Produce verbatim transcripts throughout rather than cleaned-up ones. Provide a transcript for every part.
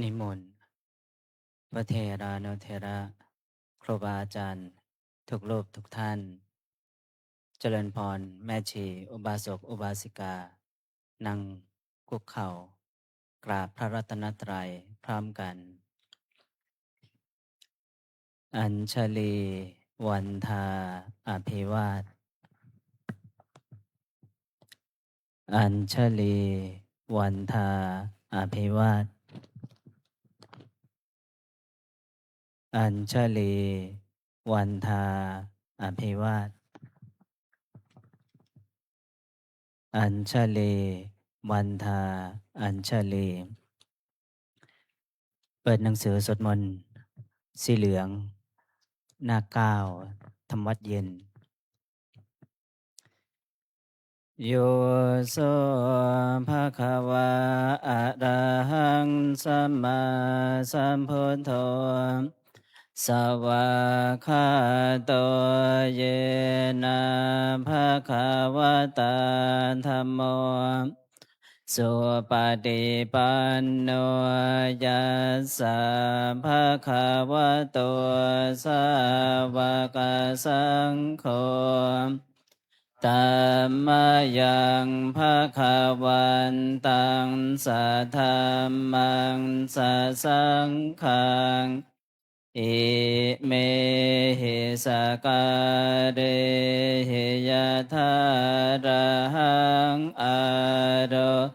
นิมนต์พระเถรานุเถระ ครูบาอาจารย์ทุกรูปทุกท่าน เจริญพรแม่ชีอุบาสกอุบาสิกา นั่งคุกเข่ากราบพระรัตนตรัยพร้อมกัน Añjali Vandhā Abhivād. Añjali Vandhā Abhivād. Añjali Vandhā Abhivād. Añjali Vandhā Añjali. เปิดหนังสือสวดมนต์สีเหลือง หน้าเก้า ทำวัตรเย็น Yo so bhagavā arahaṃ sammāsambuddho, svākkhāto yena bhagavatā dhammo, supaṭipanno yassa bhagavato sāvakasaṅgho, tammayaṃ bhagavantaṃ sadhammaṃ sasaṅghaṃ, imehi sakkārehi yathārahaṃ āropitehi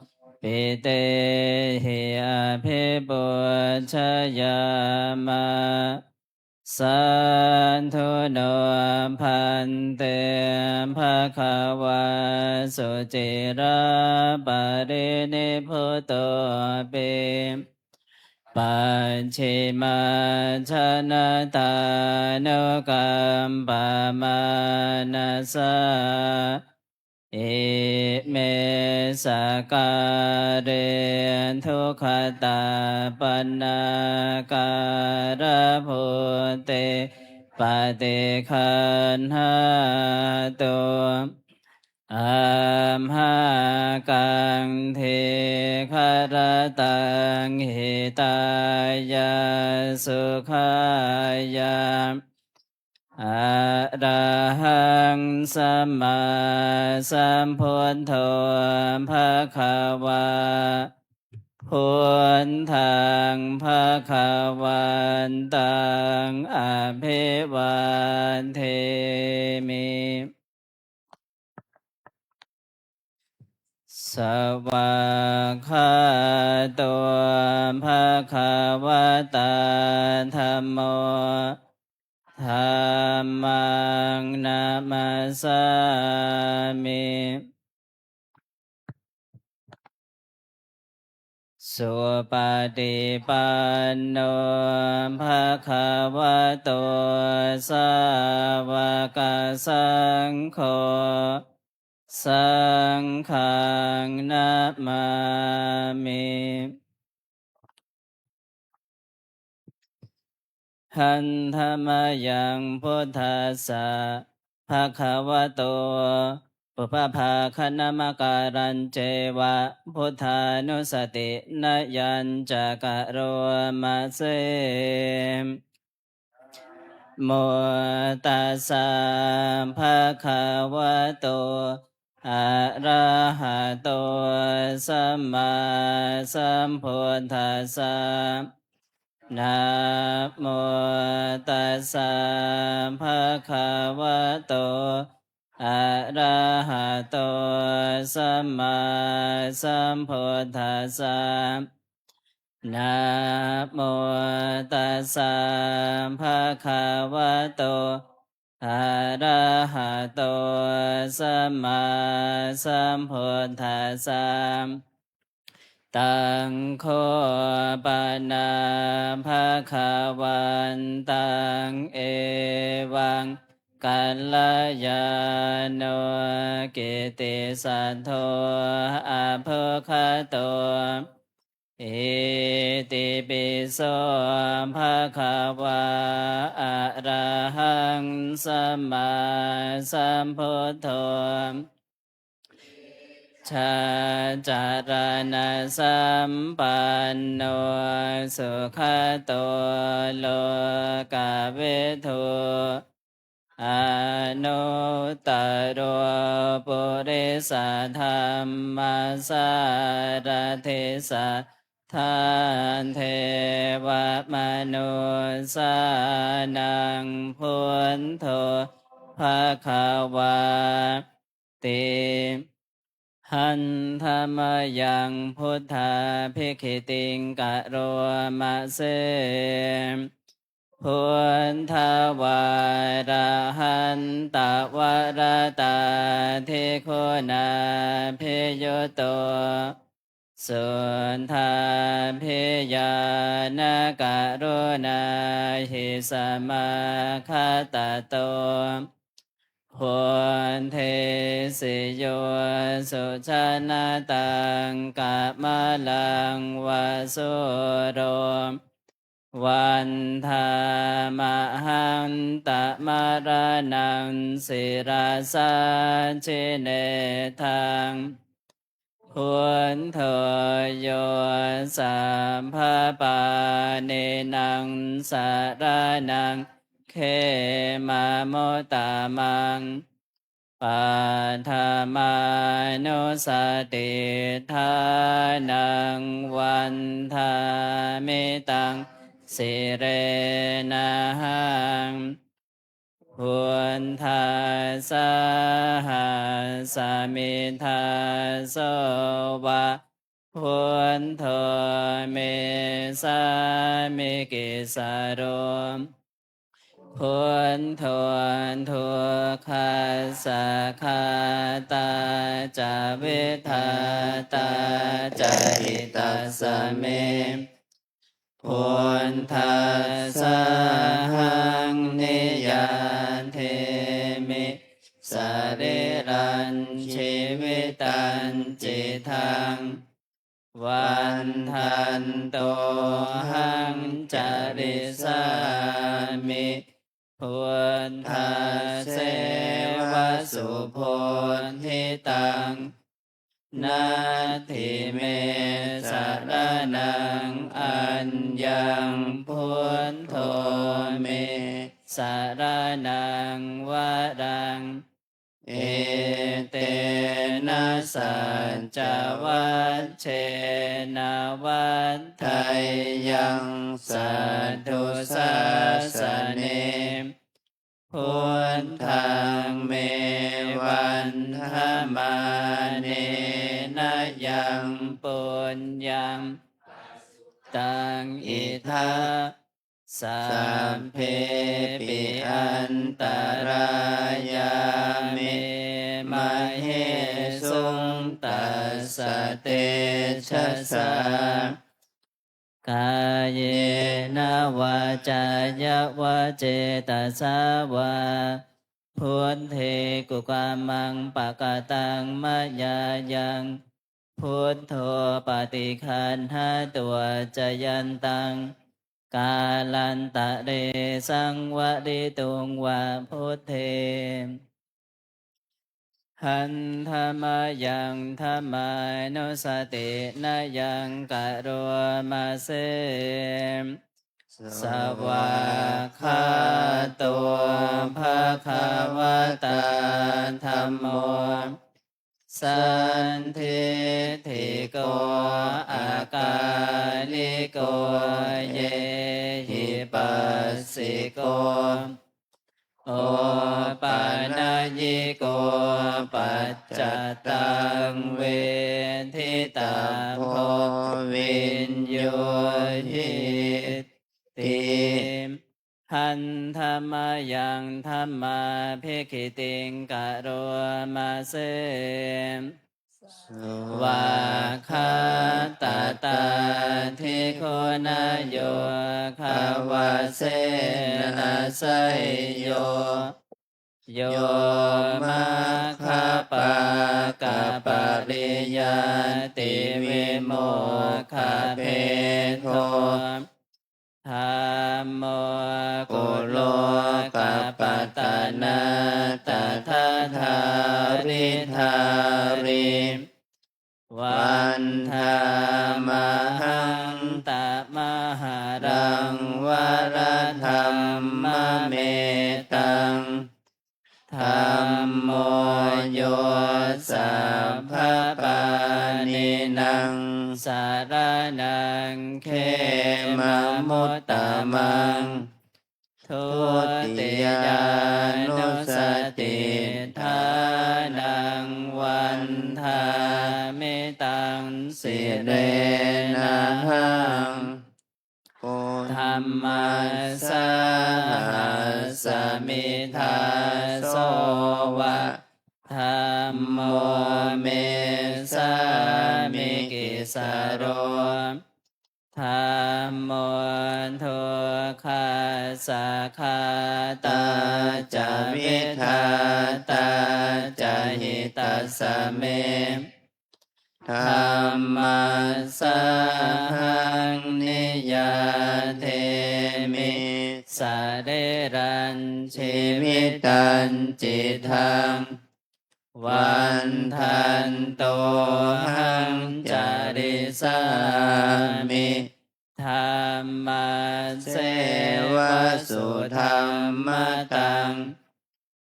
abhipūjayāma. Sādhu no bhante bhagavā suciraparinibbutopi, pacchimājanatānukampamānasā, ime sakkāre duggatapaṇṇākārabhūte paṭiggaṇhātu, amhākaṃ dīgharattaṃ hitāya sukhāya. Arahaṃ sammāsambuddho bhagavā, buddhaṃ bhagavantaṃ abhivādemi. Svākkhāto bhagavatā dhammo, dhammaṃ namassāmi. Supaṭipanno bhagavato sāvakasaṅgho, saṅghaṃ namāmi. Handa mayaṃ buddhassa bhagavato pubbabhāganamakārañceva buddhānussatinayañca karoma se. Namo tassa bhagavato arahato sammāsambuddhassa. Namo tassa bhagavato arahato sammāsambuddhassa. Namo tassa bhagavato arahato sammāsambuddhassa. Taṃ kho pana bhagavantaṃ evaṃ kalyāṇo kittisatto abhuggato. Itipi so bhagavā arahaṃ sammāsambuddho Jayācaraṇasampanno sugato lokavidū, anuttaro purisadammasārathi satthā devamanussānaṃ buddho bhagavāti. Handa mayaṃ buddhābhigītiṃ karoma se. Buddhavārahantavaratādiguṇābhiyutto suddhābhiñāṇakaruṇāhi samāgatatto buddhesi yo sujanataṃ kamalaṃva sūro vandāmahantamaraṇaṃ sirasā jinendaṃ. Buddho yo sabbapāṇīnaṃ saraṇaṃ khemamuttamaṃ, paṭhamānussatiṭṭhānaṃ vandāmi taṃ sirenahaṃ. Buddhassāhasmi dāso va, buddho me sāmikissaro. Buddho dukkhassa ghātā ca vidhātā ca hitassa me. Buddhassāhaṃ niyyādemi sarīrañjīvitañcidaṃ. Vandantohaṃ carissāmi buddhasseva subodhitaṃ. Natthi me saraṇaṃ aññaṃ, buddho me saraṇaṃ varaṃ. Etena saccavajjena vaḍḍheyyaṃ satthu sāsane. Buddhaṃ me vandamānena yaṃ puññaṃ pasutaṃ idha, sabbepi antarāyā me māhesuṃ tassa tejasā. Kāyena vācāya va cetasā vā, buddhe kukammaṃ pakataṃ mayā yaṃ, buddho paṭiggaṇhatu accayantaṃ, kālantare saṃvarituṃ va buddhe. Handa mayaṃ dhammānussatinayaṃ karoma se. Svākkhāto bhagavatā dhammo, sandiṭṭhiko akāliko ehipassiko, opanayiko paccattaṃ veditabbo viññūhīti. Handa mayaṃ dhammābhigītiṃ karoma se. Svākkhātatādiguṇayogavasena seyyo, yo maggapākapariññātivimokkhabhedo, dhammo kulokapatanā tadadhāridhārī, Vandāmahaṃ tamaharaṃ varadhammametaṃ. Dhammo yo sabbapāṇīnaṃ saraṇaṃ khemamuttamaṃ. Dutiyānussatiṭṭhānaṃ vandāmi taṃ sirenahaṃ. Uddhamasāhasmi dāso va dhammo me sāmikissaro. Dhammo dukkhassa ghātā ca vidhātā ca hitassa me. Dhammassāhaṃ niyyādemi sarīrañjīvitañcidaṃ. Vandantohaṃ carissāmi dhammasseva sudhammataṃ.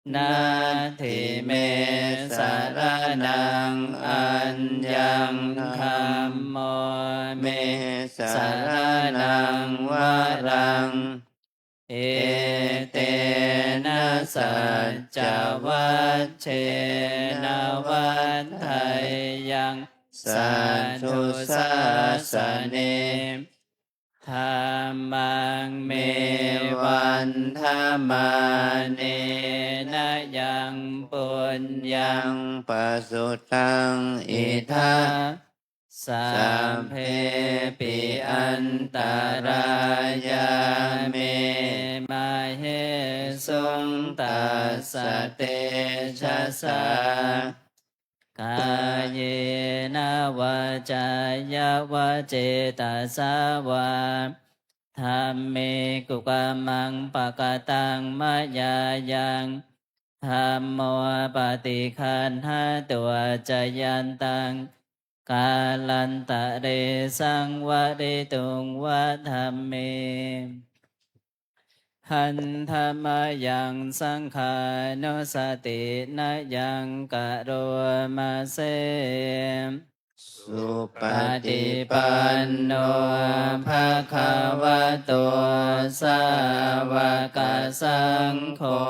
Natthi me saraṇaṃ aññaṃ, dhammo me saraṇaṃ varaṃ. Etena saccavajjena vaḍḍheyyaṃ satthu sāsane. Dhammaṃ me vandamānena yaṃ puññaṃ pasutaṃ idha, sabbepi antarāyā me māhesuṃ tassa tejasā. Kāyena vācāya va cetasā vā, dhamme kukammaṃ pakataṃ mayā yaṃ, dhammo paṭiggaṇhatu accayantaṃ, kālantare saṃvarituṃ va dhamme. Handa mayaṃ saṅghānussatinayaṃ karoma se. Supaṭipanno bhagavato sāvakasaṅgho,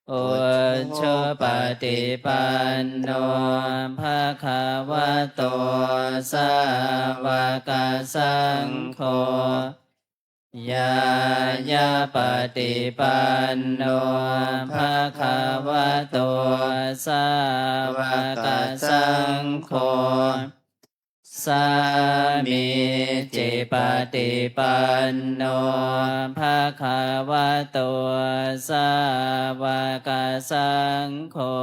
ujupaṭipanno bhagavato sāvakasaṅgho, ñāyapaṭipanno bhagavato sāvakasaṅgho, sāmīcipaṭipanno bhagavato sāvakasaṅgho,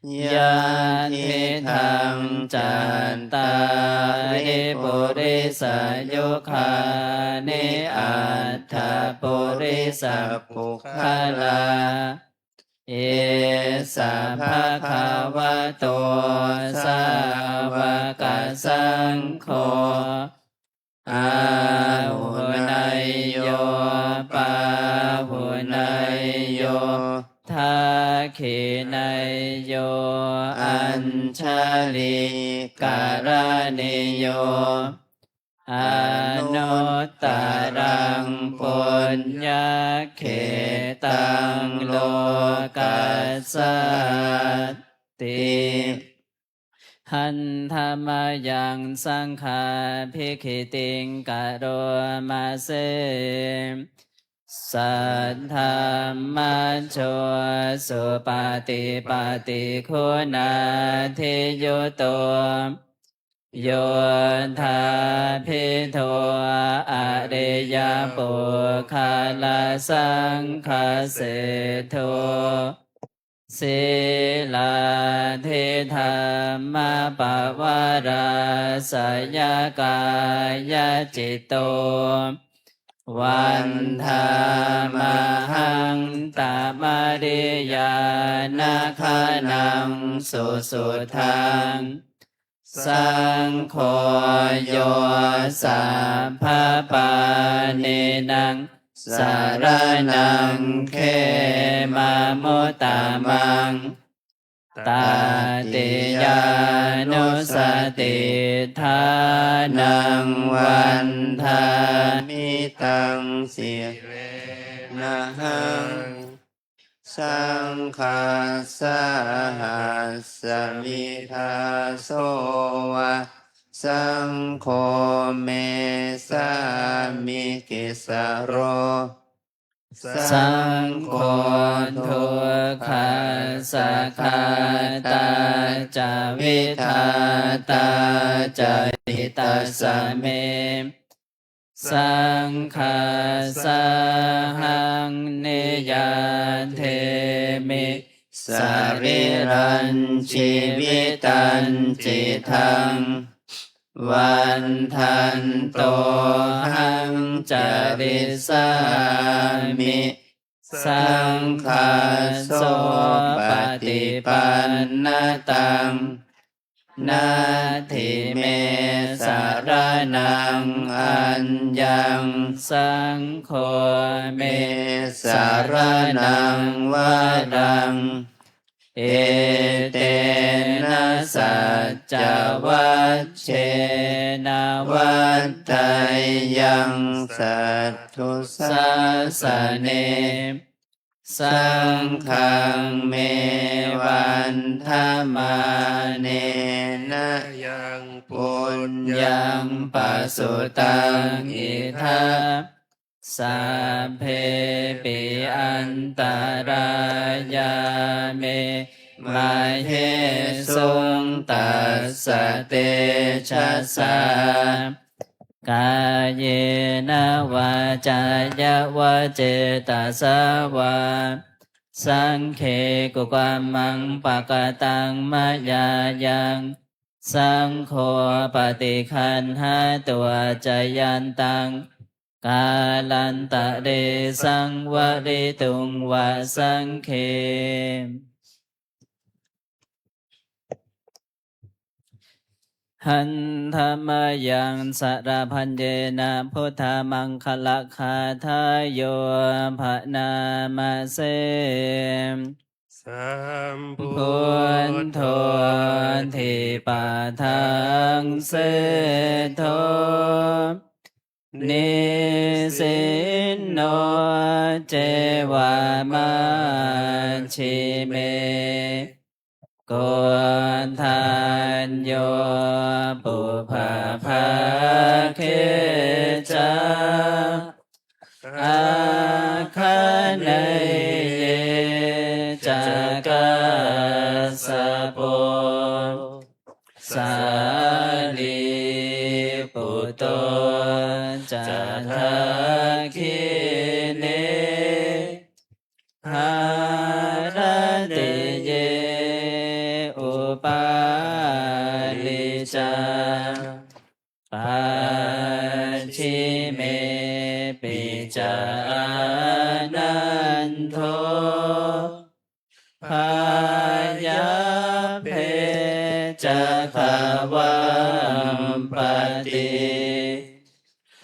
yadidaṃ cattāri purisayugāni aṭṭha purisapuggalā, esa bhagavato sāvakasaṅgho, āhuneyyo pāhuneyyo dakkhiṇeyyo añjalikaraṇīyo, anuttaraṃ puññakkhettaṃ lokassāti. Handa mayaṃ saṅghābhigītiṃ karoma se. Saddhammajo supaṭipaṭiguṇādiyutto, yoṭṭhabbidho ariyapuggalasaṅghaseṭṭho, sīlādidhammapavarāsayakāyacitto, vandāmahaṃ tamariyanagaṇaṃ susuddhaṃ, Saṅgho yo sabbapāṇīnaṃ saraṇaṃ khemamuttamaṃ. Tatiyānussatiṭṭhānaṃ vandāmi taṃ sirenahaṃ. Saṅghassāhasmi dāso va, saṅgho me sāmikissaro. Saṅgho dukkhassa ghātā ca vidhātā ca hitassa me. Saṅghassāhaṃ niyyādemi sarīrañjīvitañcidaṃ. Vandantohaṃ carissāmi saṅghassopaṭipannataṃ. Natthi me saraṇaṃ aññaṃ, saṅgho me saraṇaṃ varaṃ. Etena saccavajjena vaḍḍheyyaṃ satthu sāsane. Saṅghaṃ me vandamānena yaṃ puññaṃ pasutaṃ idha, sabbepi antarāyā me māhesuṃ tassa tejasā. Kāyena vācāya va cetasā vā, saṅghe kukammaṃ pakataṃ mayā yaṃ, saṅgho paṭiggaṇhatu accayantaṃ, kālantare saṃvarituṃ va saṅghe. Handa mayaṃ sarabhaññena buddhamaṅgalagāthāyo bhaṇāma se. Sambuddho dvipadaṃ seṭṭho, nisinno ceva majjhime, koṇḍañño pubbabhāge ca, āgaṇeyye ca kassapo, sārīputto ca dakkhiṇe, harateye upālī ca, pacchimepi ca ānando, byāpacchikavāmpati,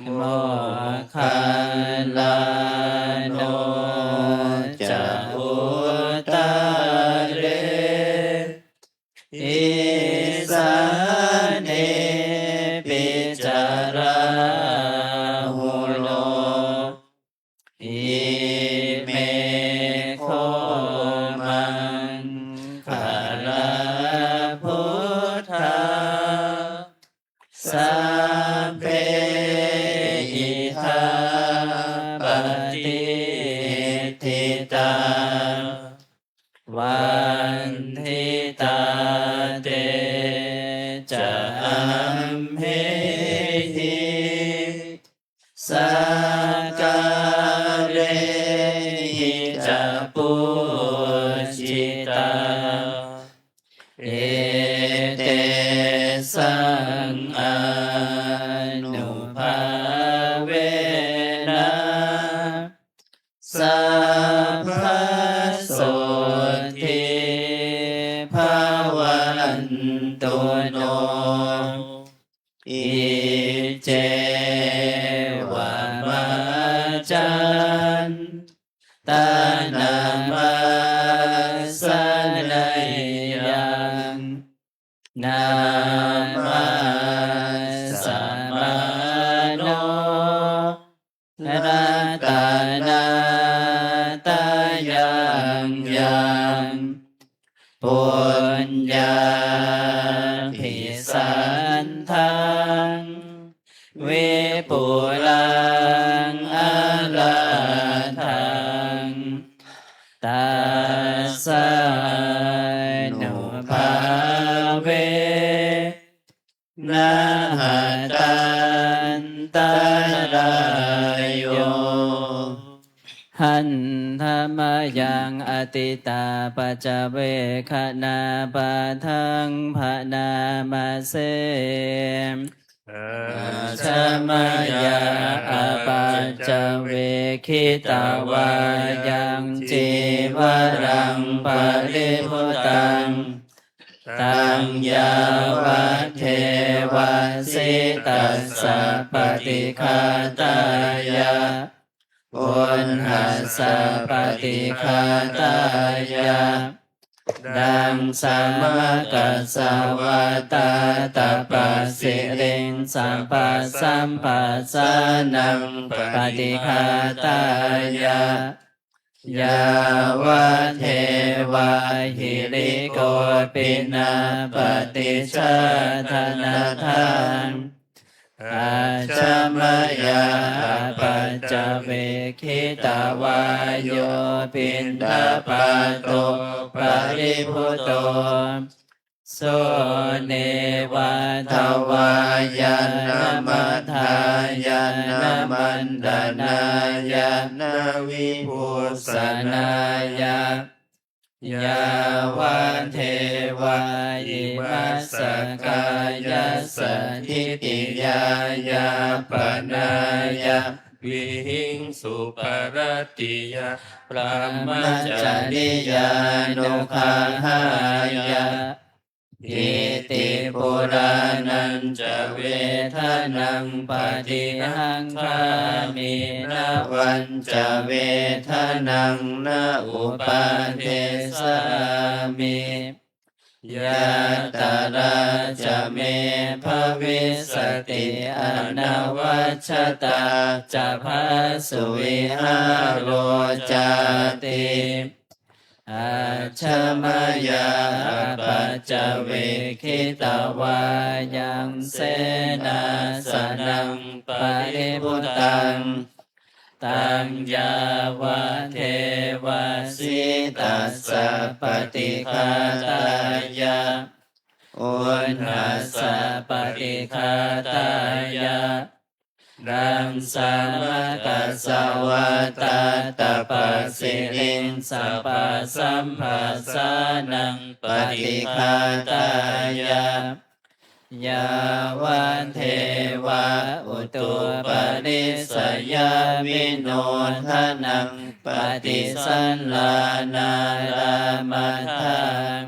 moggallāno ca uttare, isānepi ca rāhulo. Ime kho maṅgalā buddhā, sabbe idha patiṭṭhitā, vanditā te ca amhehi, sakkārehi ca pūjitā, etesaṃ ānubhāvena, sabbasotthī bhavantu no. evamajjhantaramasaneyyaṃ. Namassamāno ratanattayaṃ yaṃ puññābhisandaṃ vipulaṃ alatthaṃ, tassānubhāvena hatantarāyo. Handa mayaṃ atītapaccavekkhaṇapāṭhaṃ bhaṇāma se. Ajja mayā apaccavekkhitvā yaṃ cīvaraṃ paribhuttaṃ, taṃ yāvadeva sītassa paṭighātāya, uṇhassa paṭighātāya, taṃ samakassa vātātapasiriṃ sabbasamphassānaṃ paṭighātāya, yāvadeva hirikopinapaṭicchādanatthaṃ. Ajja mayā apaccavekkhitvā yo piṇḍapāto paribhutto, so neva davāya na madānāya na vibhūsanāya, yāvadeva imassa kāyassa ṭhitiyā yāpanāya vihiṃsuparatiyā brahmacariyānuggahāya, iti purāṇañca vedanaṃ paṭihaṅkhāmi navañca vedanaṃ na uppādessāmi. Yātrā ca me bhavissati anavajjatā ca phāsuvihāro cāti. Ajja mayā apaccavekkhitvā yaṃ senāsanaṃ paribhuttaṃ, taṃ yāvadeva sītassa paṭighātāya, uṇhassa paṭighātāya, taṃ samakassa vātātapasiriṃ sabbasamphassānaṃ paṭighātāya, yāvadeva utuparissayavinodanaṃ paṭisallānārāmatthaṃ.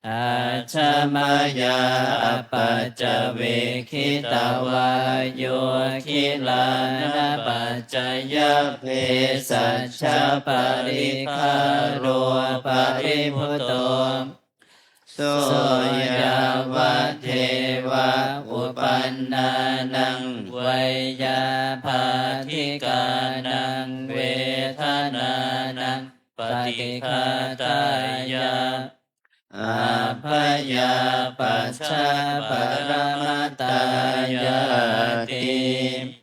Ajja mayā apaccavekkhitvā yo gilānapaccayabhesajjaparikkhāro paribhutto, so yāvadeva uppannānaṃ veyyābādhikānaṃ vedanānaṃ paṭighātāya, abyāpajjhaparamatāyāti.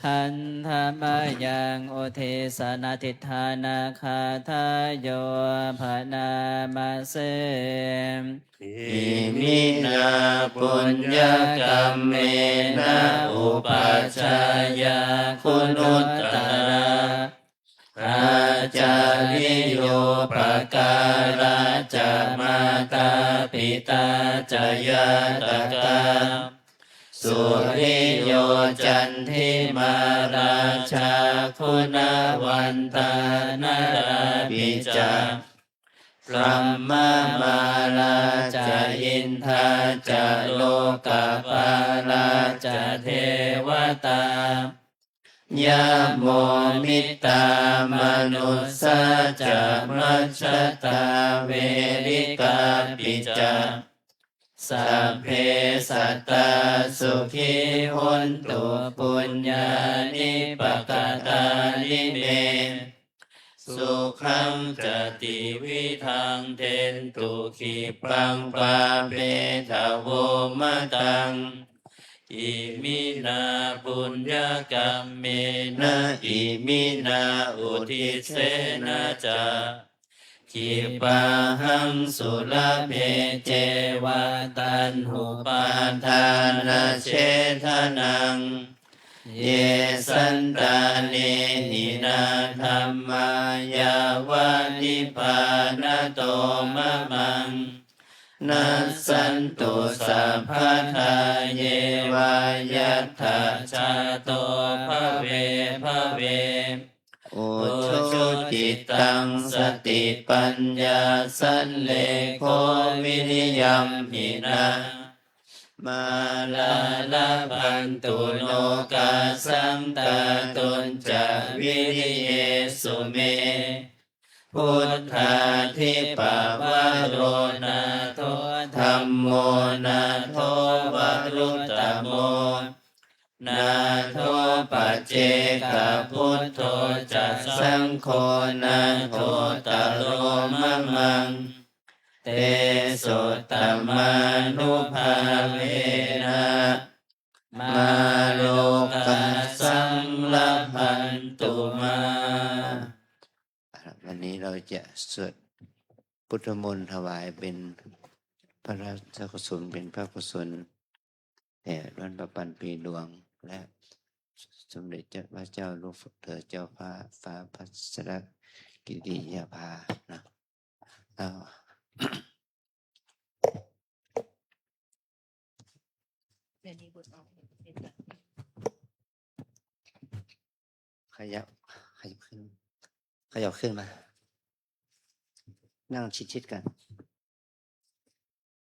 Handa mayaṃ uddissanadhiṭṭhānagāthāyo bhaṇāma se. Iminā puññakammena upajjhāyā guṇuttarā, ācariyūpakārā ca mātā pitā ca ñātakā, suriyo candimā rājā guṇavantā narāpi ca, Brahmamārā ca indā ca lokapālā ca devatā, yamo mittā manussā ca majjhattā verikāpi ca. Sabbe sattā sukhī hontu puññāni pakatāni me. Sukhañca tividhaṃ dentu khippaṃ pāpetha vo mataṃ. Iminā puññakammena iminā uddissena ca khippāhaṃ sulabhe ceva taṇhupādānachedanaṃ. Ye santāne hinā dhammā yāva nibbānato mamaṃ, nassantu sabbadā yeva yattha jāto bhave bhave. Ujucittaṃ satipaññā sallekho viriyamhinā, mārā labhantu nokāsaṃ kātuñca viriyesu me. Buddhādhipavaro nātho dhammo nātho varuttamo, nātho paccekabuddho ca saṅgho nāthottaro mamaṃ. Tesottamānubhāvena mārokāsaṃ labhantu mā. เอาละ วันนี้เราจะสวดพุทธมนต์ถวายเป็นพระราชกุศล เป็นพระกุศลแด่วันประปันปีหลวง และสมเด็จเจ้าพระเจ้าลูกเธอเจ้าฟ้า ฟ้าพัชรกิติยาภานะ เอา เดี๋ยวนี้บทออกเป็นแบบ ขยับ ขยับขึ้น ขยับขึ้นมา นั่งชิดๆกัน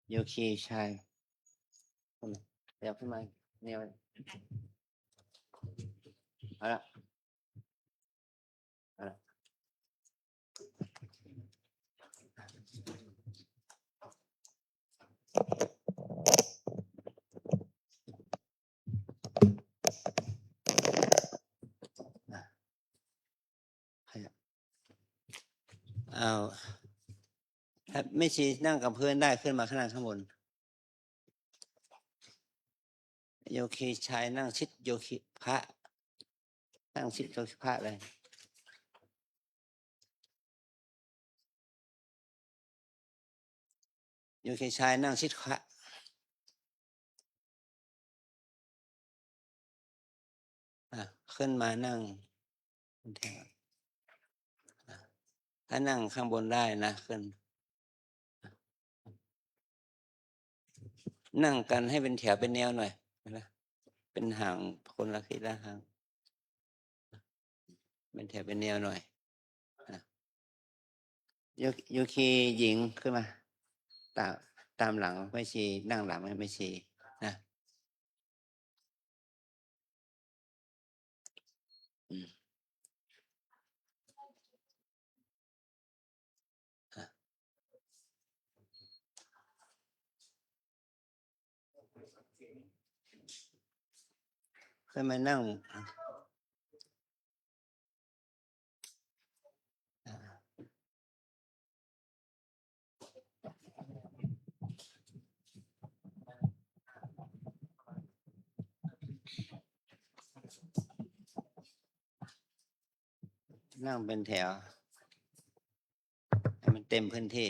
โยคีชาย ขยับขึ้นมา เนี่ย เอาละ เอาละ ขยับ เอา ถ้าแม่ชีนั่งกับพื้นได้ ขึ้นมาข้างล่างข้างบน โยคีชายนั่งชิดโยคีพระ นั่งชิดโยคีพระเลย โยคีชายนั่งชิดพระ อ่ะ ขึ้นมานั่ง อ่ะ ถ้านั่งข้างบนได้นะ ขึ้น นั่งกันให้เป็นแถวเป็นแนวหน่อยนะ เป็นห่างคนละทิศละห่าง เป็นแถวเป็นแนวหน่อยนะ โย โยคีหญิงขึ้นมา ตาม ตามหลังแม่ชี นั่งหลังแม่ชีนะ อืม อ่ะ ขึ้นมานั่ง นั่งเป็นแถว ให้มันเต็มพื้นที่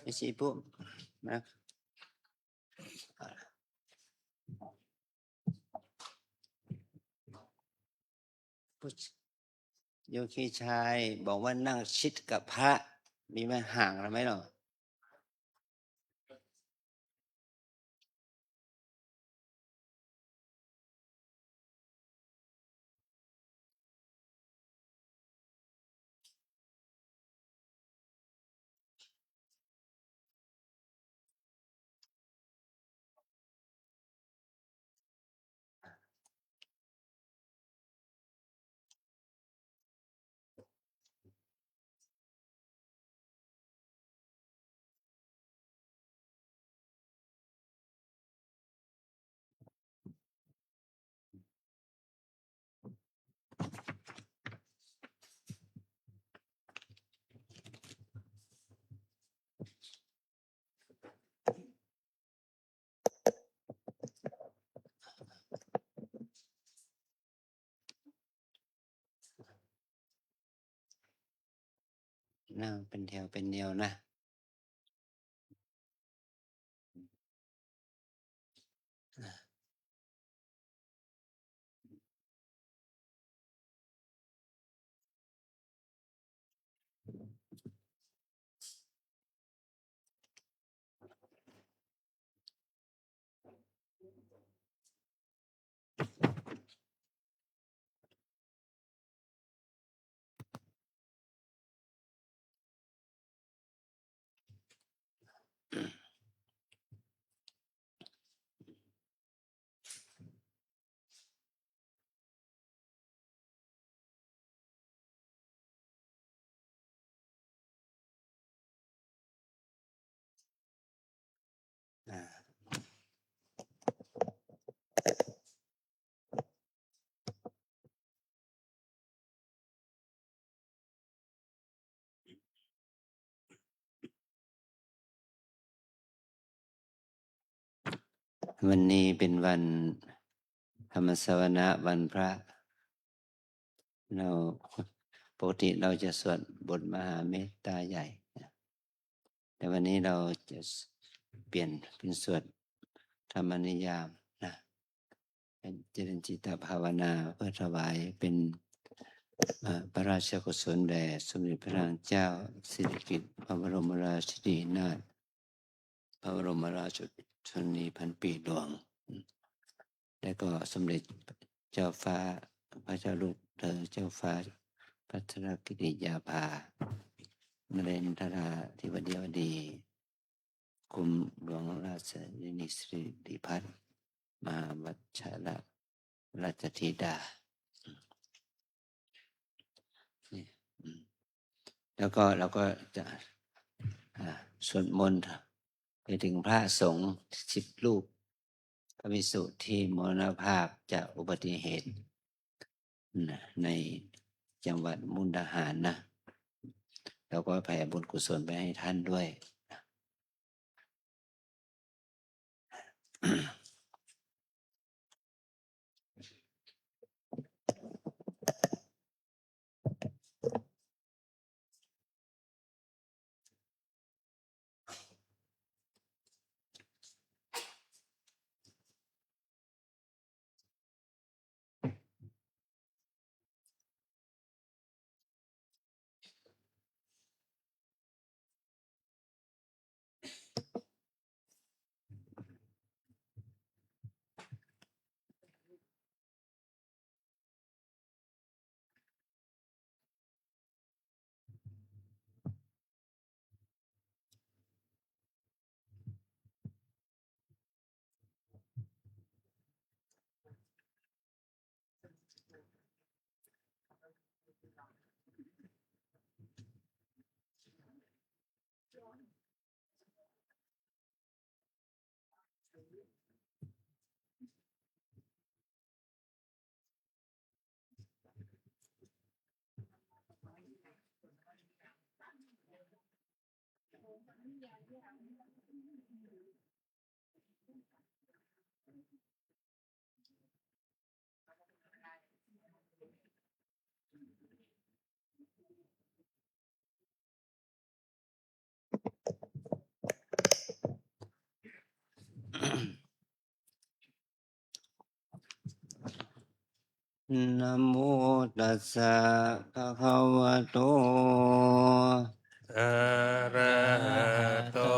ไม่ใช่ปุ๊บนะ ผู้ โยคีชายบอกว่านั่งชิดกับพระ มีไหม ห่างกันไหมหรอ? นั่งเป็นแถวเป็นแนวนะ อ่า วันนี้เป็นวันธรรมสวนะ วันพระ เรา ปกติเราจะสวดบทมหาเมตตาใหญ่นะ แต่วันนี้เราจะเปลี่ยนเป็นสวดธรรมนิยามนะ เป็นเจริญจิตตภาวนาเพื่อถวายเป็น เอ่อ พระราชกุศลแด่สมเด็จพระนางเจ้าสิริกิติ์ พระบรมราชินีนาถ พระบรมราชชนนีพันปีหลวง และก็สมเด็จเจ้าฟ้า พระเจ้าลูกเธอเจ้าฟ้าพัชรกิติยาภา นเรนทราธิบดี กรมหลวงราชนีสิริพัฒน์ มหาวัชรราชธิดา นี่ อืม แล้วก็เราก็จะ อ่า สวดมนต์ไปถึงพระสงฆ์สิบรูป พระภิกษุที่มรณภาพจากอุบัติเหตุ นะ ในจังหวัดมุกดาหารนะ เราก็แผ่บุญกุศลไปให้ท่านด้วย Namo tassa bhagavato arahato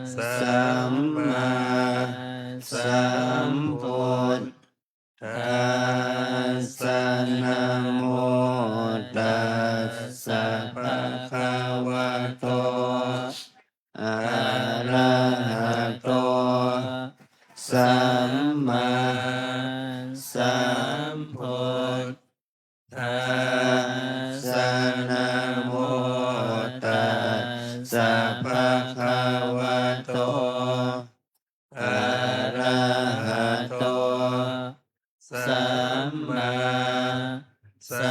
sammāsambuddhassa. Namo tassa bhagavato arahato sammāsambuddhassa. Namo tassa bhagavato arahato sammāsambuddhassa.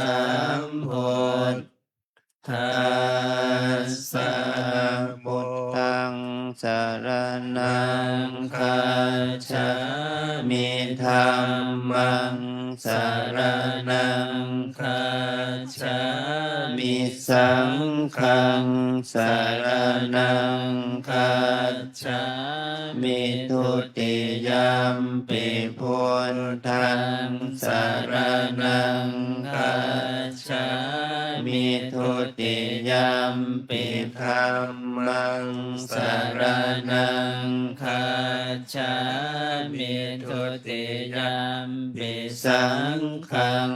Buddhaṃ saraṇaṃ gacchāmi. Dhammaṃ saraṇaṃ gacchāmi. Saṅ Saṅghaṃ saraṇaṃ gacchāmi. Dutiyampi buddhaṃ saraṇaṃ gacchāmi. Dutiyampi dhammaṃ saraṇaṃ gacchāmi. Dutiyampi saṅghaṃ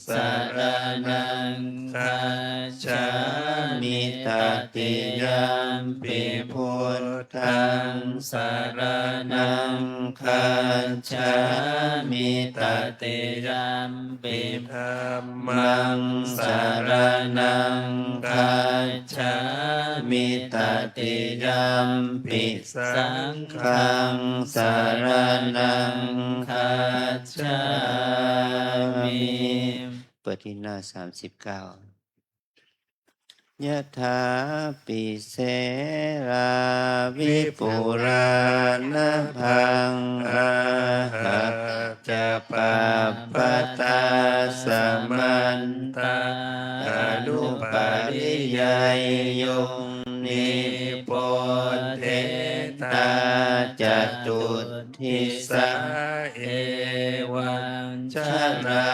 saraṇaṃ gacchāmi. Tatiyampi buddhaṃ saraṇaṃ gacchāmi. Tatiyampi dhammaṃ saraṇaṃ gacchāmi. Tatiyampi saṅghaṃ saraṇaṃ gacchāmi. เปิดที่หน้า สามสิบเก้า Yathāpi serā vipulā nabhaṃ, āhaccapabbatasamatthā, anupariyayyuṃ nipothetha catuddisā. Evañjarā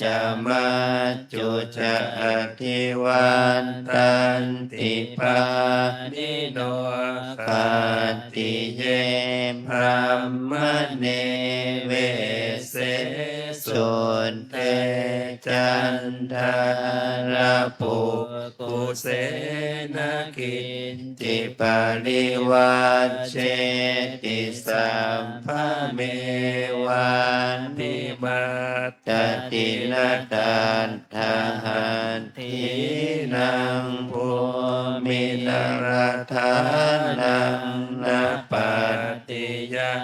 ca mac cu ca adhivattanti pāṇino khattiye brāhmaṇe vesse sudde candālapukkuse na kiñci parivajjeti sabbamevābhimat tati. Na tatthahatthiṇaṃ bhūmiṃ na rathānaṃ na pattiyā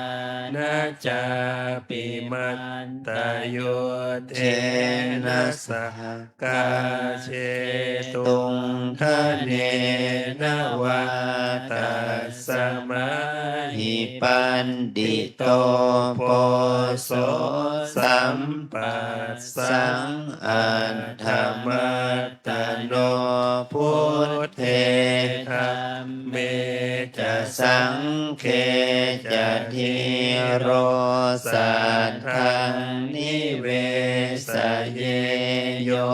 na cāpi mattayuddhena saha kkā jetuṃ dhanena vā. Tasmā hi paṇḍito poso sampassaṃ atthamattano buddhe dhamme ca saṅghe ca dhīro saddhaṃ nivesaye. Yo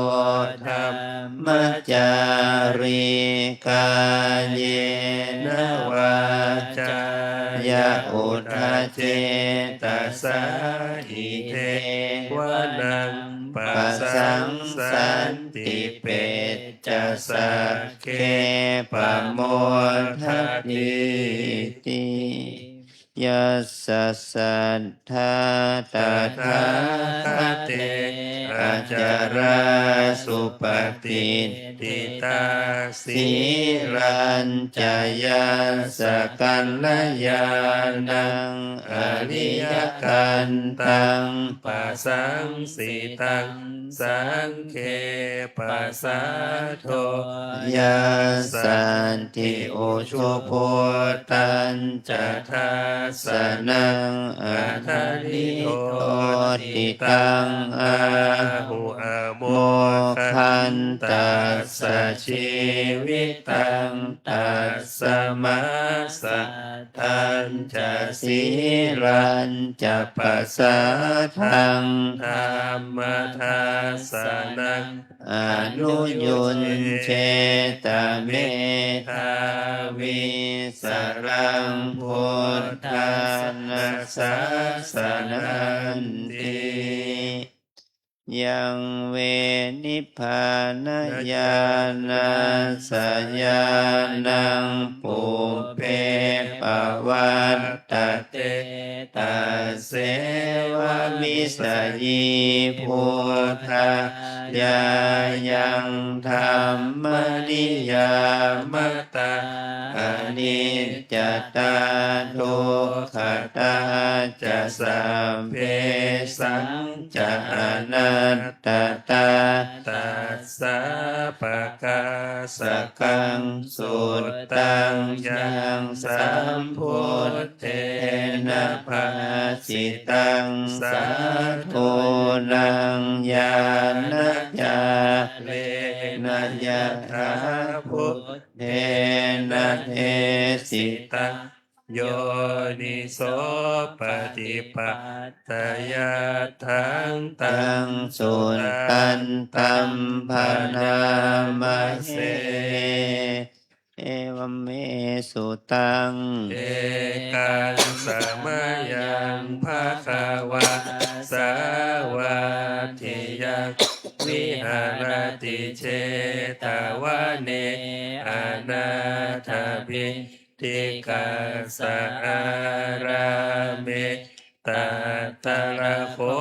dhammacārī kāyena vācāya uda cetasā idheva naṃ pasaṃsanti pecca sagge pamodatīti. Yassa saddhā tathāgate acalā supatiṭṭhitā, sīlañca yassa kalyāṇaṃ ariyakantaṃ pasaṃsitaṃ, saṅghe pasādo yassatthi ujubhūtañca dassanaṃ anarithotitaṃ āhu amoghantassa jīvitaṃ. Tasmā saddhañca sīlañca pasādaṃ dhammadassanaṃ anuyuñjeta medhāvī saraṃ buddhassa sāsananti. Yaṃ ve nibbānañāṇassa ñāṇaṃ pubbe pavaṭṭate, tasseva visayībhūtā yāyaṃ dhammaniyāmatā aniccatā dukkhatā ca sabbesañca anattatā, tassā pakāsakaṃ suttaṃ yaṃ sambuddhena bhāsitaṃ sādhūnaṃ ñāṇacāre na yathā desitaṃ yoniso paṭipattiyatthaṃ taṃ suttantaṃ bhaṇāma se. Evaṃ me sutaṃ. Ekaṃ samayaṃ bhagavā sāvatthiyaṃ viharati jetavane anāthapiṇḍikassa ārāme. Tatra kho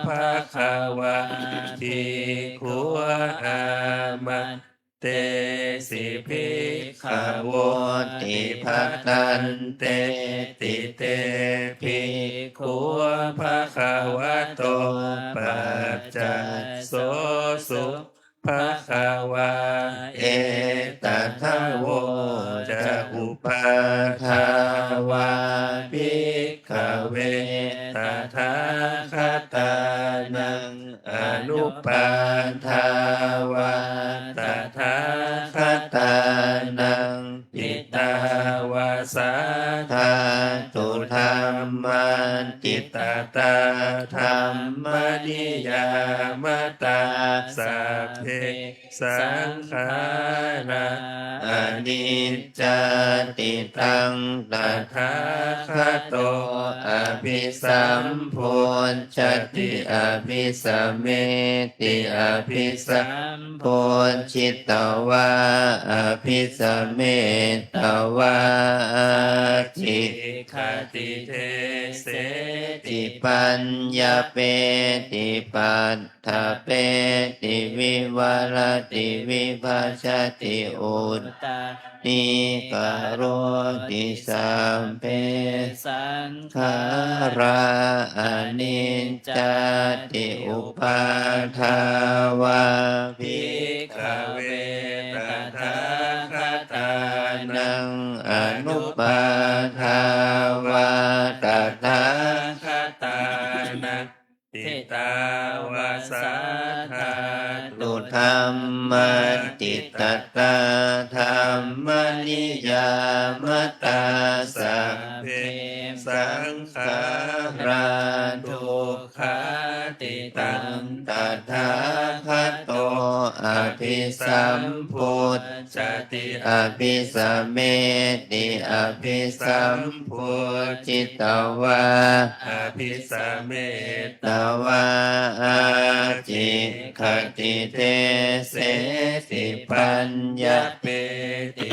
bhagavā bhikkhū āmantesi bhikkhavoti. Bhadanteti te bhikkhū bhagavato paccassosuṃ. Bhagavā etadavoca. Uppādā vā bhikkhave tathāgatānaṃ anuppādā vā tathāgatānaṃ ṭhitāva sā dhātu dhammaṭṭhitatā dhammaniyāmatā sabbe saṅkhārā aniccāti. Taṃ tathāgato abhisambujjhati abhisameti. Abhisambujjhitvā abhisametvā ācikkhati deseti paññapeti paṭṭhapeti vivarati vibhajati uttānīkaroti sabbe saṅkhārā aniccāti. Uppādā vā bhikkhave tathāgatānaṃ anuppādā vā tathāgatānaṃ ṭhitāva sā dhātu dhammaṭṭhitatā dhammaniyāmatā sabbe saṅkhārā dukkhāti. Taṃ tathāgato abhisambujjhati abhisameti. Abhisambujjhitvā abhisametvā ācikkhati deseti paññapeti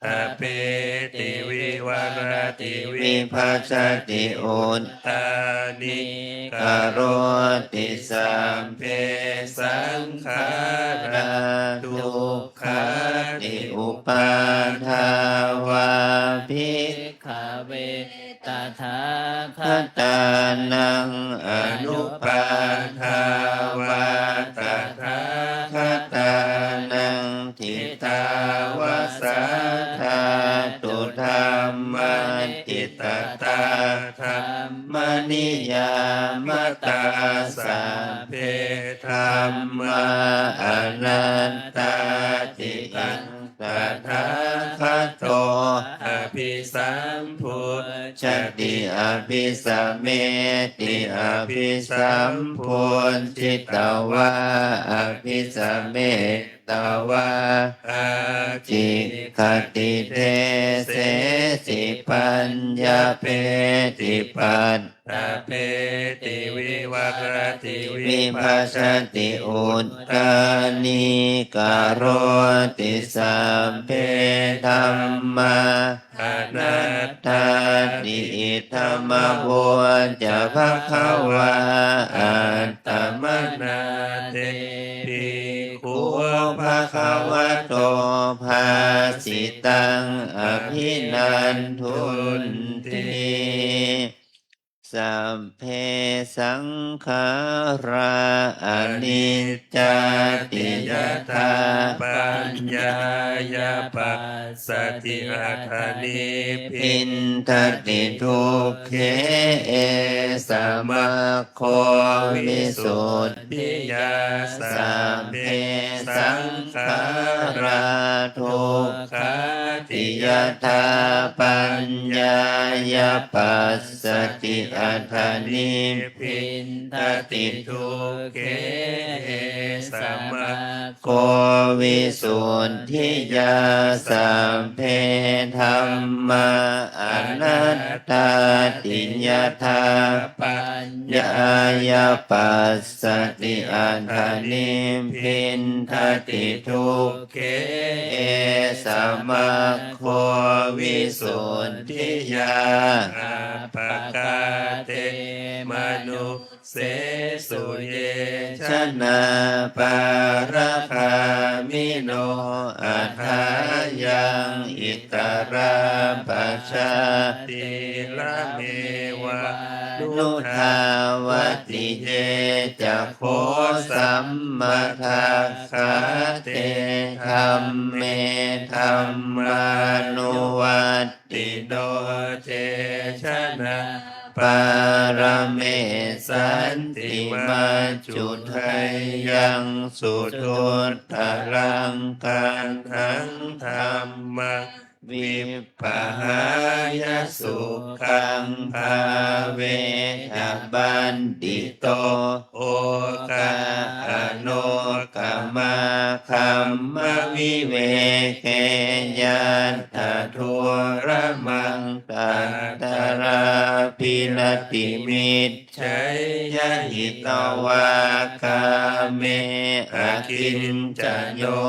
paṭṭhapeti vivarati vibhajati uttānīkaroti sabbe saṅkhārā dukkhāti. Uppādā vā bhikkhave tathāgatānaṃ anuppādā vā tathāgatānaṃ ṭhitāva sā dhātu dhammaṭṭhitatā dhammaniyāmatā sabbe dhammā anattāti. Taṃ tathāgato abhisambujjhati abhisameti. Abhisambujjhitvā abhisametvā ācikkhati deseti paññapeti paṭ ṭhapeti vivarati vibhajati uttānīkaroti sabbe dhammā anattāti. Idamavoca bhagavā. Attamanā te bhikkhū bhagavato bhāsitaṃ abhinandunti. Sabbe saṅkhārā aniccāti yadā paññāya passati, atha nibbindati dukkhe, esa maggo visuddhiyā. Sabbe saṅkhārā dukkhāti yadā paññāya passati, atha nibbindati dukkhe, esa maggo visuddhiyā. Sabbe dhammā anattāti yadā paññāya passati, atha nibbindati dukkhe, esa maggo visuddhiyā. Appakā te manu sesu ye janā pāragāmino athāyaṃ itarā pajātīrameva nudhāvati. Ye ca kho sammadakkhatthe dhamme dhammānuvat tino te janā pāramessanti majjhu tayyaṃ suduṭṭhalaṃ. Kaṇhaṃ dhammaṃ vippahāya sukhaṃ bhāvetha paṇḍito okā anokamā. Kamma viveke yattha dhūramaṃ tatrābhinandimiccheyya hitvā kāme akiñcaño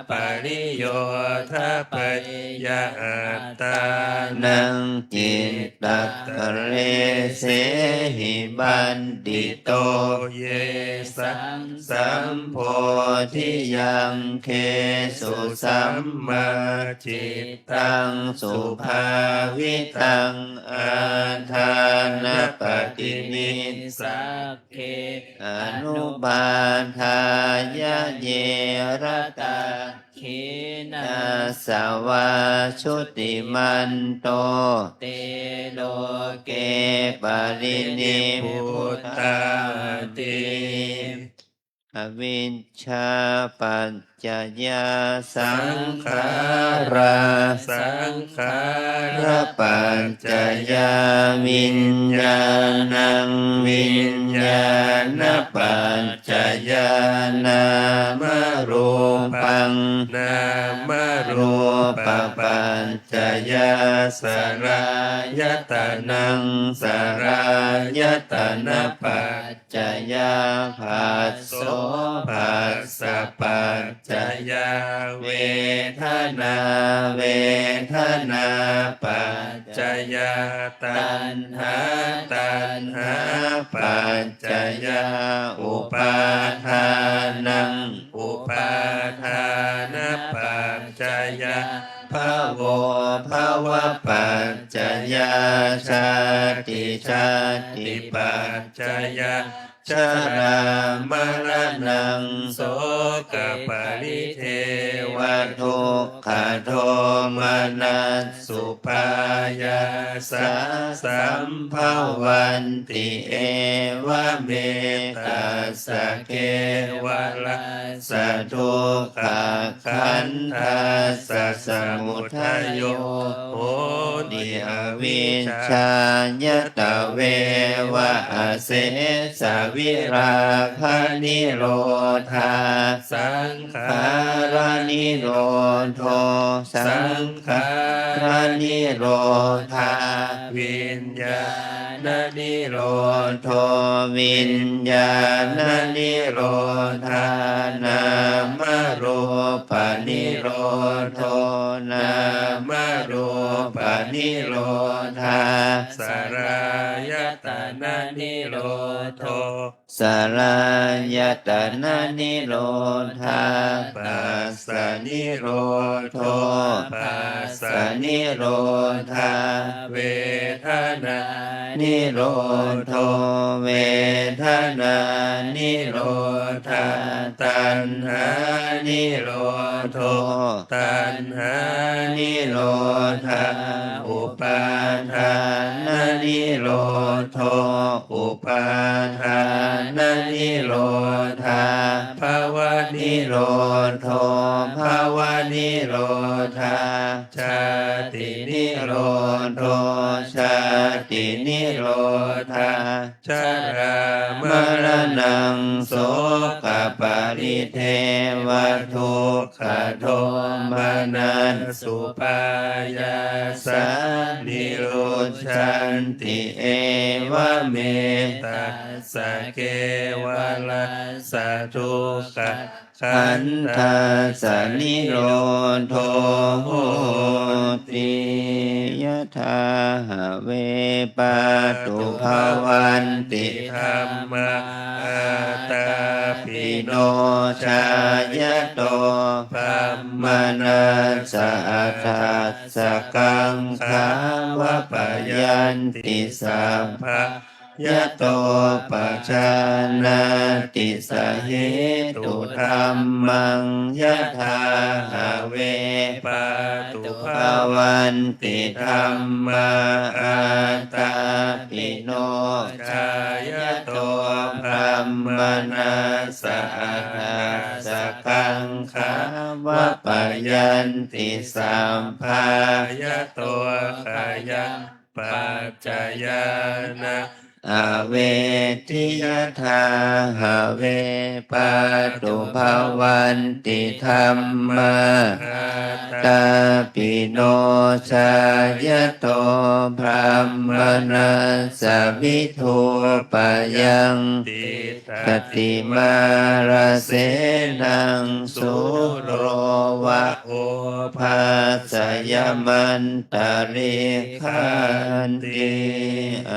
pariyodapeyya attānaṃ cittakklesehi paṇḍito yesaṃ sambodhiyaṅgesu sammā cittaṃ subhāvitaṃ ādānapaṭinissagge anupādāya ye ratā khinasavā jutimanto te loke parinibbutāti. Avijjāpaccayā saṅkhārā, saṅkhārapaccayā viññāṇaṃ, viññāṇapaccayā nāmarūpaṃ, nāmarūpapaccayā saḷāyatanaṃ, saḷāyatanapaccayā phasso, phassapaccayā vedanā, vedanāpaccayā taṇhā, taṇhāpaccayā upādānaṃ, upādānapaccayā bhavo, bhavapaccayā jāti, jātipaccayā jarāmaraṇaṃ sokaparidevadukkhadomanassupāyāsā sambhavanti. Evameta ssa kevalassa dukkhakkhandhassa samudayo hoti avijjāya, tveva asesavirāganirodhā saṅkhāranirodho, saṅkhāranirodhā viññāṇanirodho, viññāṇanirodhā nāmarūpanirodho, nāmarūpanirodhā saḷāyatananirodho saḷāyatananirodhā, phassanirodho, phassanirodhā, vedanānirodho, vedanānirodhā, taṇhānirodho, taṇhānirodhā, upādānanirodho, upādānanirodhā, bhavanirodho, bhavanirodhā, jātinirodho, jātinirodhā, jarāmaraṇaṃ sokaparidevadukkhadomanassupāyāsā nirujjhanti. Evametattha kevalassa dukkha khandhassa nirodho hoti. Yathā have pātubhavanti dhammā ātāpino jāyato brāhmaṇassa atthassa kaṅkhā vapayanti sabbā yato pajānāti sahetu dhammaṃ. Yathā have pātubhavanti dhammā ātāpino jāyato brāhmaṇassa atthassa kaṅkhā vapayanti sabbā yato khayaṃ paccayānaṃ aveti. Yathā have pātubhavanti dhammā ātāpino jāyato brāhmaṇassa vidhūpayaṃ tiṭṭhati mārasenaṃ sūro va obhāsayamantalikkhanti.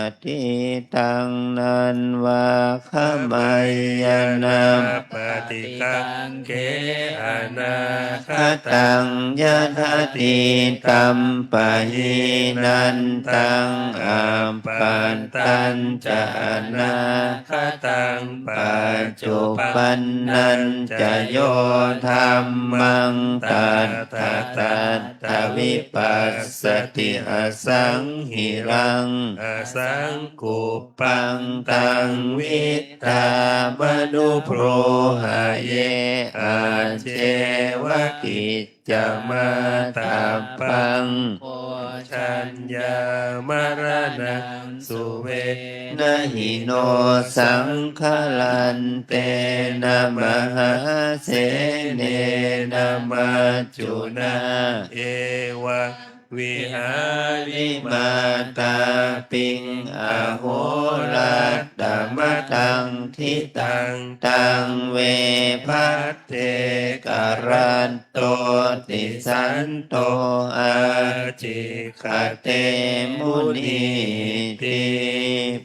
Atītaṃ nānvāgameyya nappaṭikaṅkhe anāgataṃ. Yadatītampahīnantaṃ appattañca anāgataṃ paccuppannam ca yo dhammaṃ tattha tattha vipassati asaṃhiraṃ asaṅkuppaṃ taṃ viddhā manubrūhaye ajjeva kiccamātappaṃ. Kojaññā maraṇaṃ suve na hi no saṅgarantena mahāsenena maccunā evaṃ vihārimātāpiṃ ahorattamatanditaṃ taṃ ve bhaddekarattoti santo ācikkhate munīti.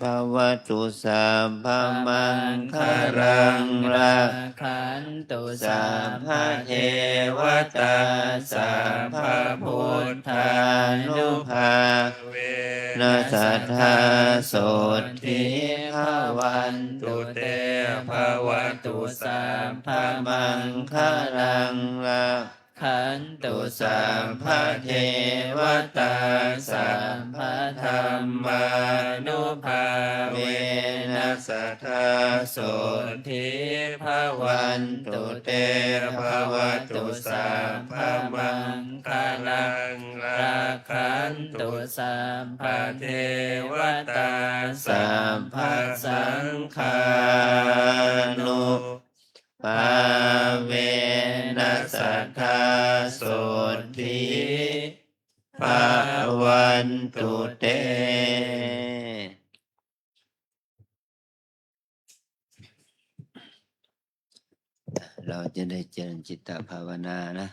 Bhavatu sabbamaṅgalaṃ rakkhantu sabbadevatā sabbabuddhānubhāvena sadā sotthī bhavantu te. Bhavatu sabbamaṅgalaṃ rak khantu sabbadevatā sabbadhammānubhāvena sadā sotthī bhavantu te. Bhavatu sabbamaṅgalaṃ rakkhantu sabbadevatā sabbasaṅghānu bhāvena sadā sotthī bhavantu te. เราจะได้เจริญจิตตภาวนานะ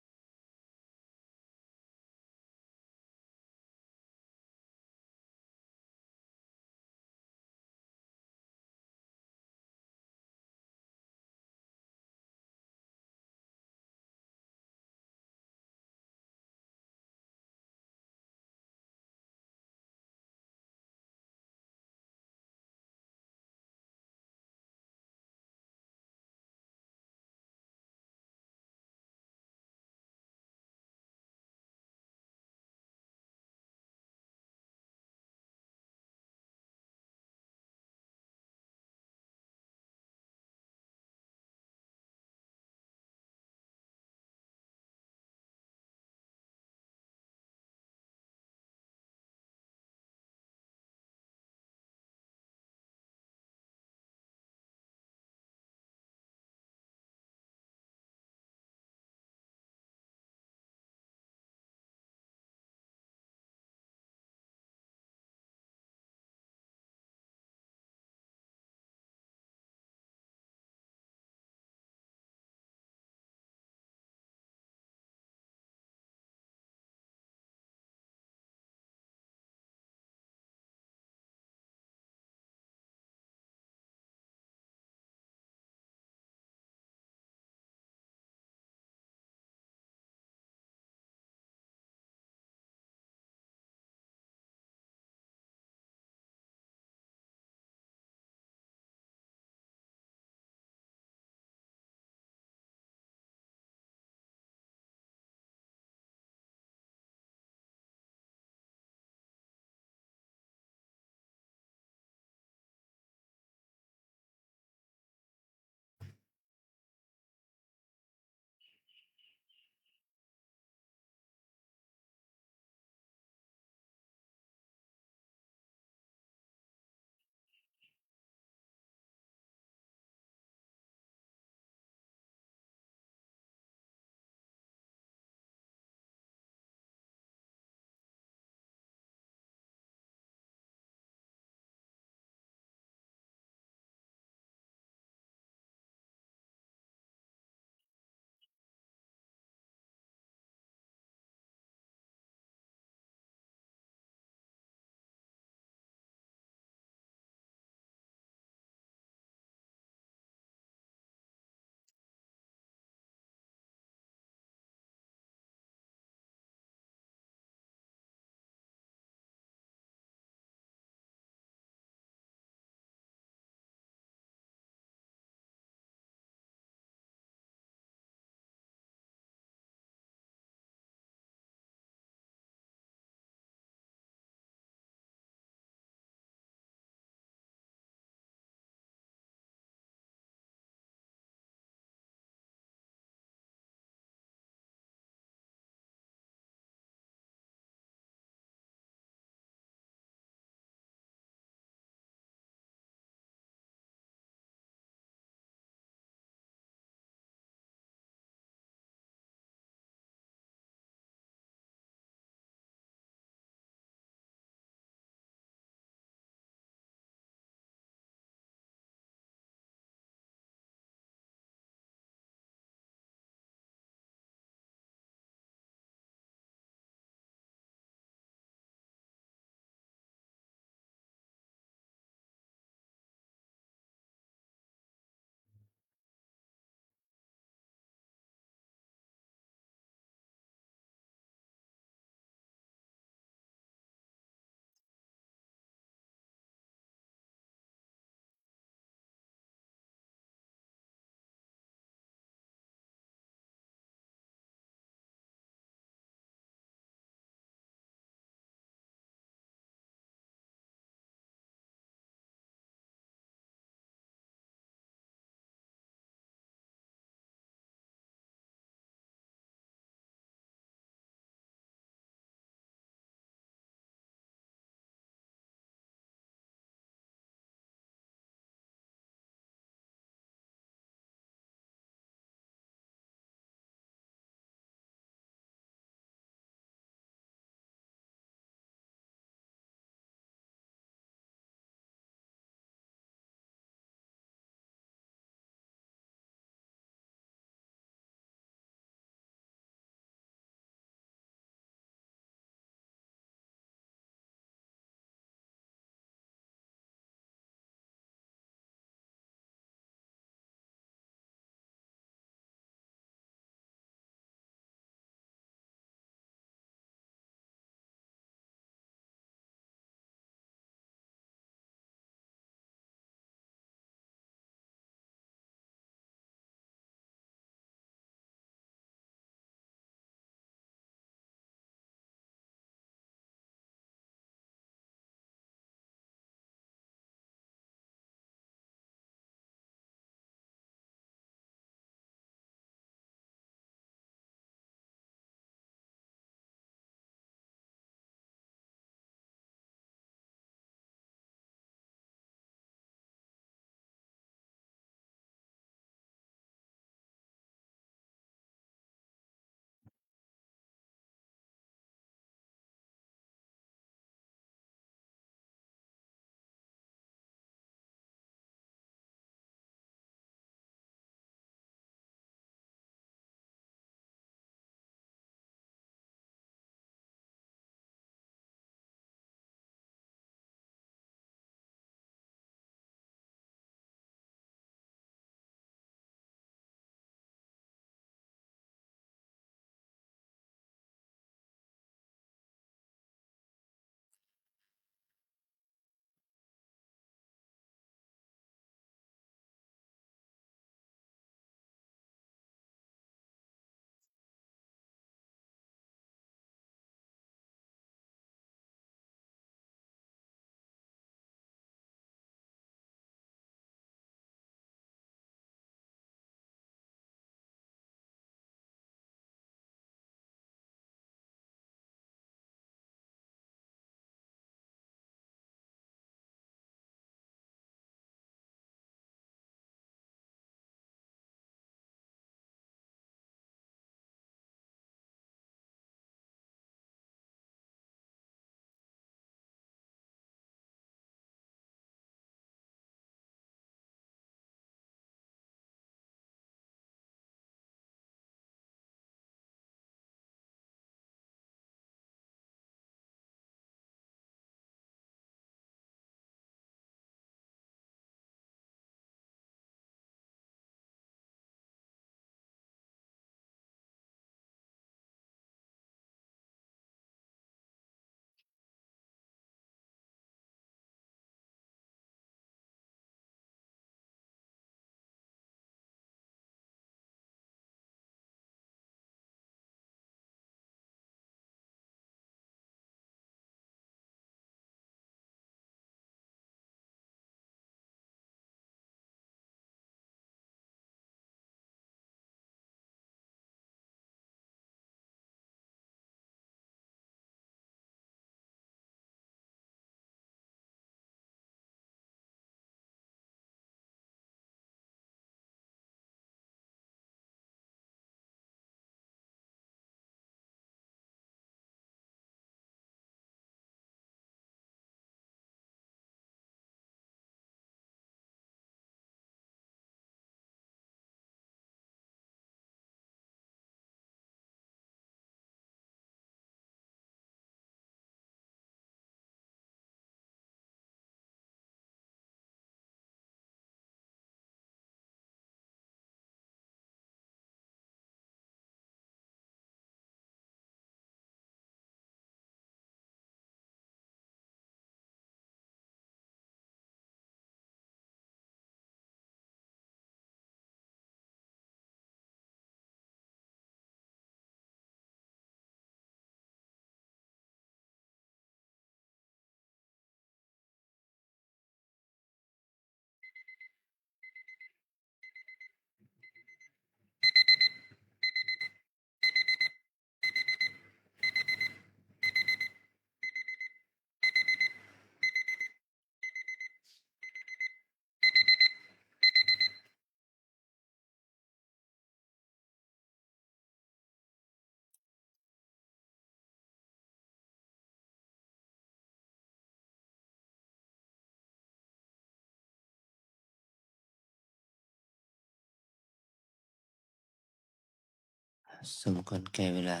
สมควรแก่เวลา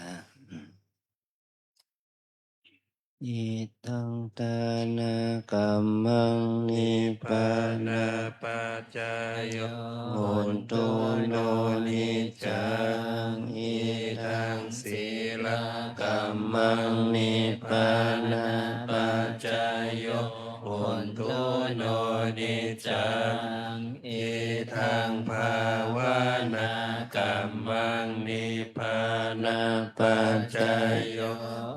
อืม Idaṃ dānakammaṃ nibbānapaccayo hotu no niccaṃ. Idaṃ sīlakammaṃ nibbānapaccayo hotu no niccaṃ. Idaṃ bhāvanākammaṃ nibbānapaccayo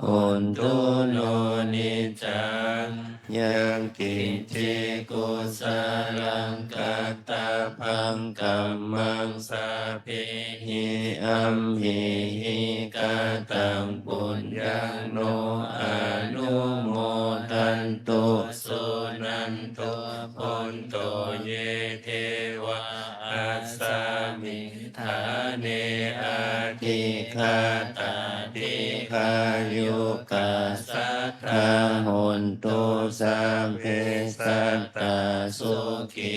hotu no niccaṃ. Yaṃ kiñci kusalaṃ kattabbaṃ kammaṃ sabbehi amhehi kataṃ puññaṃ no anumodantu suṇantu bhonto ye devā asmiṃ ṭhāne adhigatā dīghāyukā sadā hontu sabbe sattā sukhī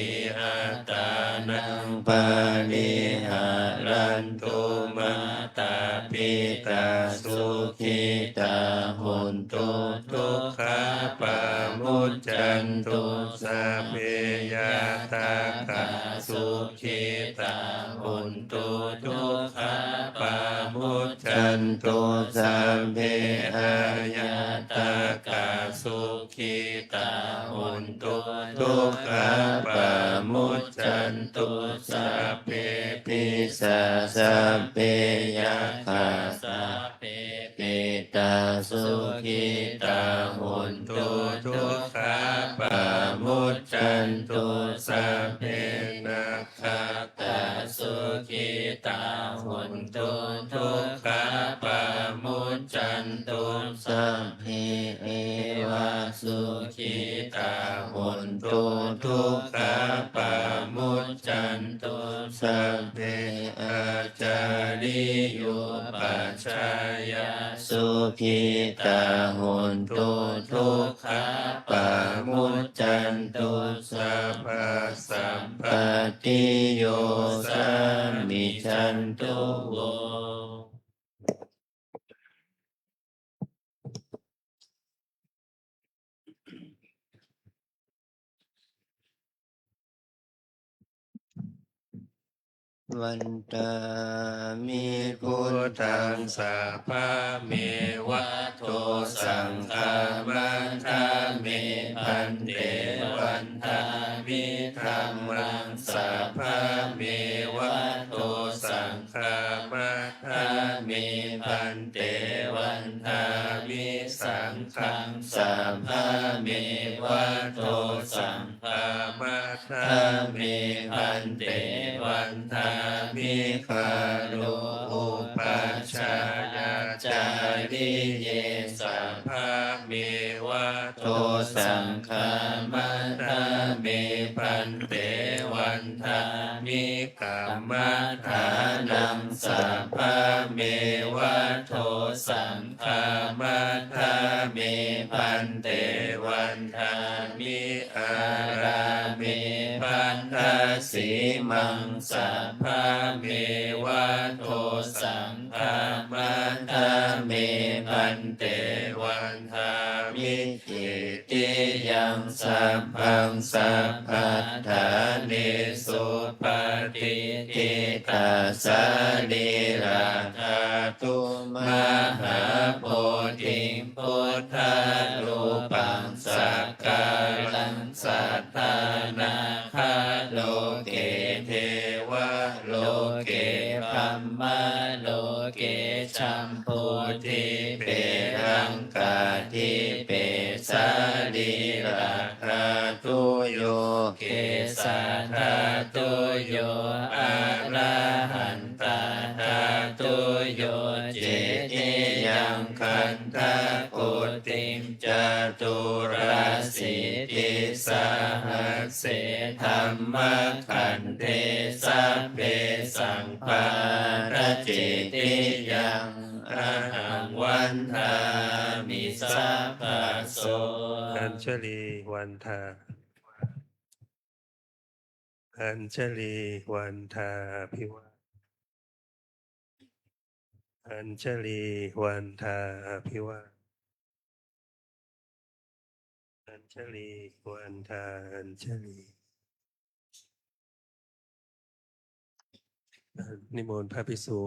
attānaṃ pariharantu. Mātā pitā sukhitā hontu dukkhā pamuccantu. Sabbe ñātakā sukhitā hontu dukkhā pamuccantu. Sabbe aññātakā sukhitā hontu dukkhā pamuccantu. Sabbe pisā sabbe yakkhā sabbe petā sukhitā hontu dukkhā pamuccantu. Sabbe nakkhattā sukhitā hontu dukkhā pamuccantu. Sabbe devā sukhitā hontu dukkhā pamuccantu. Sabbe ācariyupajjhāyā sukhitā hontu dukkhā pamuccantu. Sabbasampattiyo samijjhantu vo. Vandāmi buddhaṃ sabbameva to saṅghaṃ vandāmi bhante. Vandāmi dhammaṃ sabbameva to saṅghaṃ vandāmi bhante. Vandāmi saṅghaṃ sabbameva to saṅghaṃ vandāmi bhante. Vandāmi garo upajjhāyācariye sabbameva to saṅghaṃ vandāmi bhante. Vandāmi kammaṭṭhānaṃ sabbameva to saṅghaṃ vandāmi bhante. Vandāmi ārāme bandhasīmaṃ sabbameva to saṅghaṃ vandāmi bhante. Vandāmi cetiyaṃ sabbaṃ sabbaṭṭhānesu patiṭṭhitā sārīrikadhātu mahābodhiṃ buddharūpaṃ sakkāraṃ satthā nāgā loke devā loke brahmā loke jambudīpe laṅkādīpe sārīrikadhātuyo kesadhātuyo arahandhādhātuyo cetiyaṃ gandhakuttiṃ caturāsītisahas se dhammakkhandhe sabbesaṃ pattacetiyaṃ ahaṃ vandāmi sabbaso. Añjali vandhā. Añjali vandhā abhivā Añjaliṃ vandā abhivā- Añjaliṃ vandā añjaliṃ. นิมนต์พระภิกษุ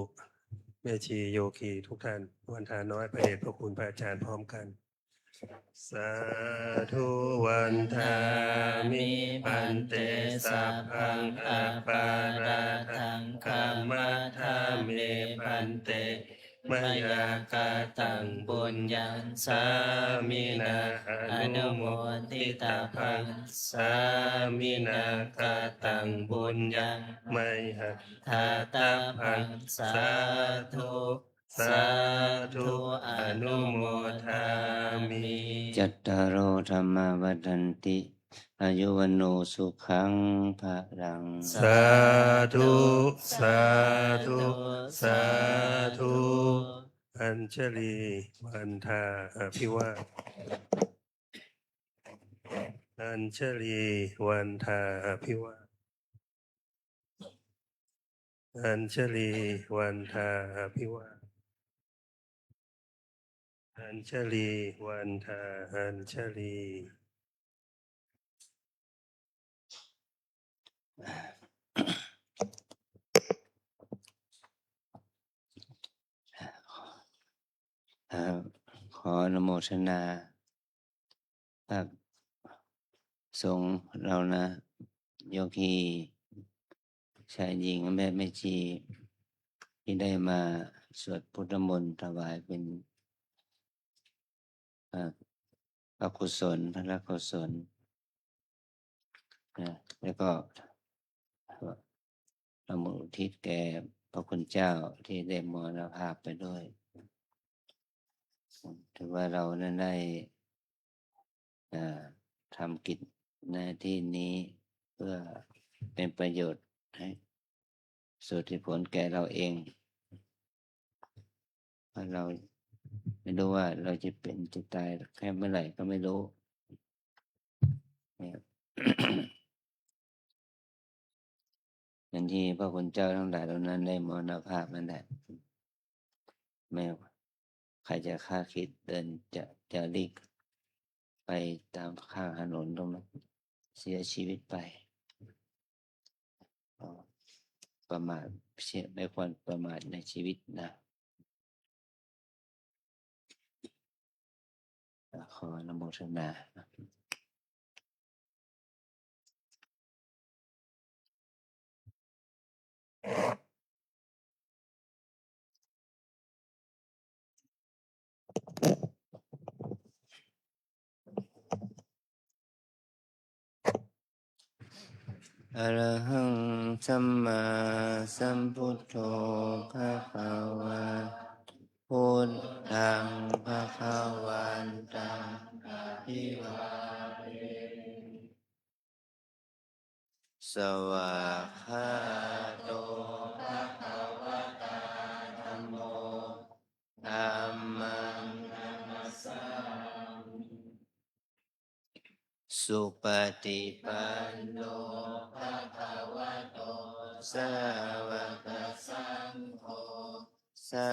แม่ชี โยคีทุกท่าน วันทาน้อย พระเดชพระคุณพระอาจารย์พร้อมกัน Sādhu vandāmi bhante, sabbaṃ aparādhaṃ khamatha me bhante. Mayā kataṃ puññaṃ sāminā anumoditabbaṃ, sāminā kataṃ puññaṃ mayhaṃ dātabbaṃ. Sādhu, sādhu, anumodāmi. Cattāro dhammā vaḍḍhanti, āyu vaṇṇo sukhaṃ balaṃ. Sādhu, sādhu, sādhu. Añjaliṃ vandā abhivā- Añjaliṃ vandā abhivā- Añjaliṃ vandā abhivā- Añjaliṃ vandā añjaliṃ. อ่า ขออนุโมทนา พระสงฆ์เรานะ โยคีชายหญิง แม่ แม่ชี ที่ได้มาสวดพุทธมนต์ถวายเป็น อ่า พระกุศล พระกุศล นะ แล้วก็ เราอุทิศแก่พระคุณเจ้าที่ได้มรณภาพไปด้วย ถือว่าเรานั้นได้ อ่า ทำกิจหน้าที่นี้เพื่อเป็นประโยชน์ให้สุดที่ผลแก่เราเอง เพราะเราไม่รู้ว่าเราจะเป็นจะตายแค่เมื่อไหร่ก็ไม่รู้ เนี่ย อย่างที่พระคุณเจ้าทั้งหลายเหล่านั้นได้มรณภาพนั่นแหละ ไม่ว่าใครจะคาดคิดเดินจะ จะลีกไปตามข้างถนนตรงนั้น เสียชีวิตไป ก็ประมาท ไม่ควรประมาทในชีวิตนะ ขออนุโมทนา Arahaṃ sammāsambuddho bhagavā, buddhaṃ bhagavantaṃ abhivādemi. Svākkhāto bhagavatā dhammo, dhammaṃ namassāmi. Supaṭipanno bhagavato sāvakasaṅgho, sā